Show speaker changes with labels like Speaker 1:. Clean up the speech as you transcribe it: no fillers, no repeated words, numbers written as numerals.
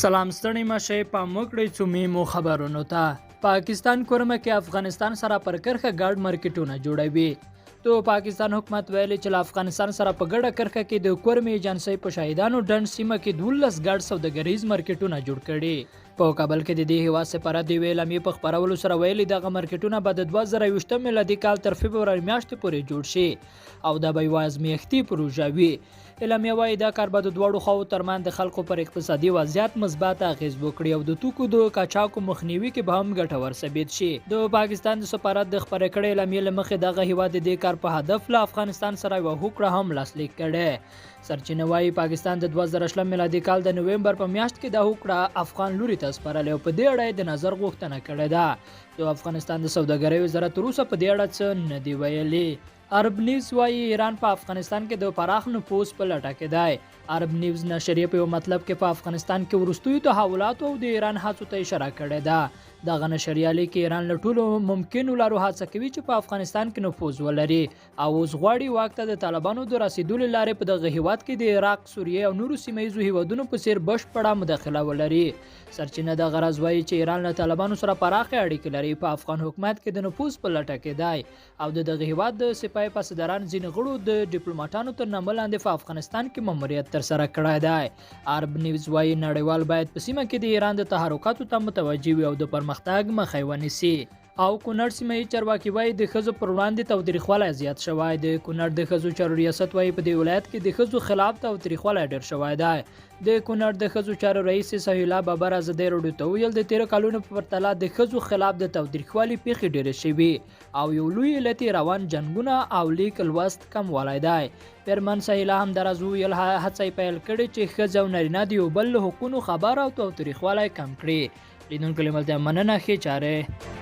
Speaker 1: سلام ستړي مشه پام وکړئ څو مهمو خبرونو ته. پاکستان کورمه کې افغانستان سره پر کرښه ګډ مارکیټونه جوړوي. د پاکستان حکومت ویلي چې له افغانستان سره په ګډه کرښه کې د کورمې ایجنسۍ په شهیدانو ډنډ سیمه کې 12 ګډ سوداګریز مارکیټونه جوړ کړي. په کابل کې د دې هیواد سفارت د یوې اعلامیې په خپرولو سره ویلي، دغه مارکیټونه به د 2021 میلادي کال تر فبروري میاشتې پورې جوړ شي او دا به یوه ازمیښتي پروژه وي. اعلامیه وايي، دا کار به د دواړو خواوو ترمنځ د خلکو پر اقتصادي وضعیت مثبت اغېز وکړي او د توکو د قاچاقو مخنیوي کې به هم ګټور ثابت شي. د پاکستان د سفارت د خپرې کړې اعلامیې له مخې، دغه هیواد د دې کار په هدف له افغانستان سره یوه هوکړه هم لاسلیک کړې. سرچینه وايي، پاکستان د 2020 میلادي کال د نومبر په میاشت کې دا هوکړه افغان لوري ته سپارلې او په دې اړه یې د نظر غوښتنه کړې ده. د افغانستان د سوداګرۍ وزارت تر اوسه په دې اړه څه نه دي ویلي. عرب نیوز وايي، ایران په افغانستان کې د پراخ نفوذ په لټه کې دی. عرب نیوز نشریې په یو مطلب کې په افغانستان کې وروستیو تحولاتو او د ایران هڅو ته اشاره کړې ده. دغه نشریه لیکي، ایران له ټولو ممکنو لارو هڅه کوي چې په افغانستان کې نفوذ ولري او اوس غواړي واک ته د طالبانو د رسیدو له لارې په دغه هیواد کې د عراق، سوریې او نورو سیمه ییزو هیوادونو په څیر بشپړه مداخله ولري. سرچینه دغه راز وايي چې ایران له طالبانو سره پراخې اړیکې لري، په افغان حکومت کې د نفوذ په لټه کې دی او د دغه هیواد د سپاه پاسداران ځینې غړو د ډیپلوماټانو تر نامه لاندې په افغانستان کې ماموریت ترسره کړی دی. عرب نیوز وايي، نړیوال باید په سیمه کې د ایران د تحرکاتو ته متوجه وي او د پرمختګ مخه یې ونیسي. او کونړ سیمه ییز چارواکي وايي، د ښځو پر وړاندې تاوتریخوالی زیات شوی. د کونړ د ښځو چارو ریاست وايي، په دې ولایت کې د ښځو خلاف تاوتریخوالی ډېر شوی دی. د کونړ د ښځو چارو رئیس سهیلا بابر ازادي راډیو ته وویل، د تېرو کلونو په پرتله د ښځو خلاف د تاوتریخوالي پېښې ډېرې شوي او یو لوی علت یې روان جنګونه او لیک لوست کموالی دی. پرمن سهیلا همداراز وویل، هڅه یې پیل کړې چې ښځې او نارینه د یو بل له حقونو خبر او تاوتریخوالی کم کړي. لیدونکو له ملتیا مننه، ښې چارې.